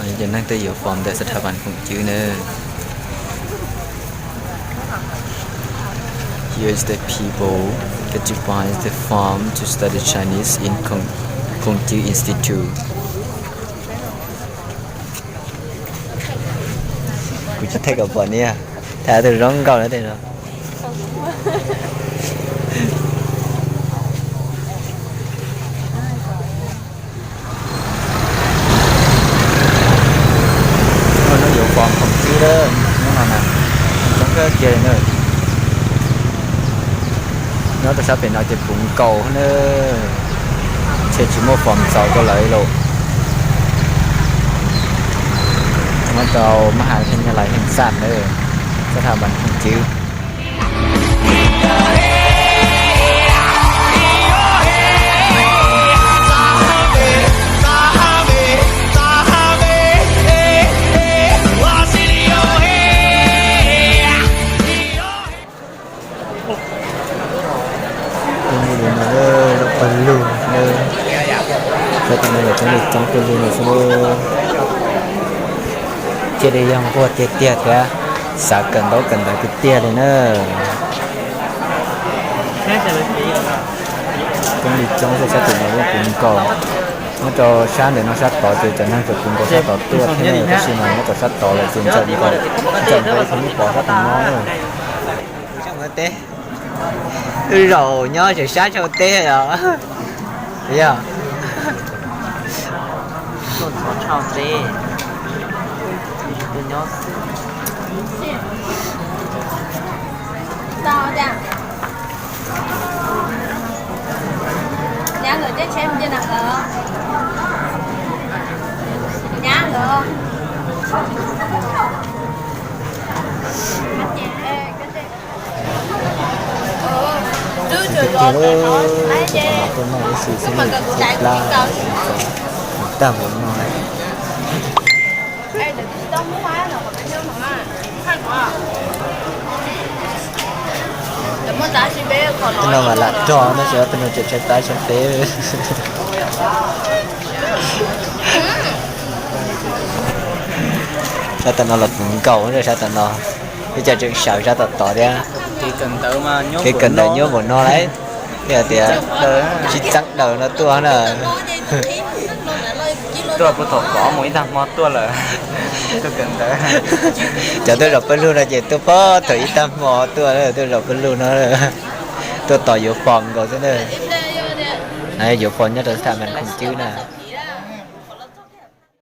Cov neeg tuaj yuav form ntawm ສະຖາບັນຂົງຈື້ na. Here is the people get to buy the form to study Chinese in Khổng Chứ Institute. Kuv tsis thaij kom pom ni, thaij tus zoo nkauj na tej no. Nyob yuav form khoom tswb lawm, nyob no na, coob kawg kiag li na. Nyob rau sab pem no ces puv nkaus na, ntshe tsis muaj form txaus rau lawv li lawm. Nyob rau mab has theej nyab lais heej xaj na, ສະຖາບັນຂົງຈື້. Coob li no, lub pawg lug, sab tim no coob li coob pawg lug no xwb. Cia li yog nquag tiag tiag thiab xav kawm ntaub kawm ntawv tiag tiag li na. Coob li coob xwb, sab tim no yeej puv nkaus. Nyob rau sab ntawm no sab tod ces cov neeg tseem puv nkaus sab tod tuaj thiab, tab sis mas nyob rau sab tod lawm ces ntsawm nkaus, ntsawm nkaus li thaum nej pom sab tim no. Teb, zaum nyob tseem sab tsau teb os. Yog. Tiag tiag, tuaj noj ib xwm xwb, tshaj plab, tag npaum no. Tej no mas lam rog, tab sis tej no tseem tshaib plab tshaib teb. Sab tom no los puv nkaus, sab tom no, ib co tseem sawv sab tom tod thiab. Kev kawm ntawv nyuaj npaum no lauj, thiaj tias sib txeeb daws no tuaj na. Tuaj puag thaum pom mus ib tag hmo tuaj lawm. Cov tuaj zov pawg lug no ces tuaj puag thaum ib tag hmo tuaj, tuaj zov pawg lug no, tuaj tos yuav form nkaus xwb na. Yuav form nyob rau ສະຖາບັນຂົງຈື້ na.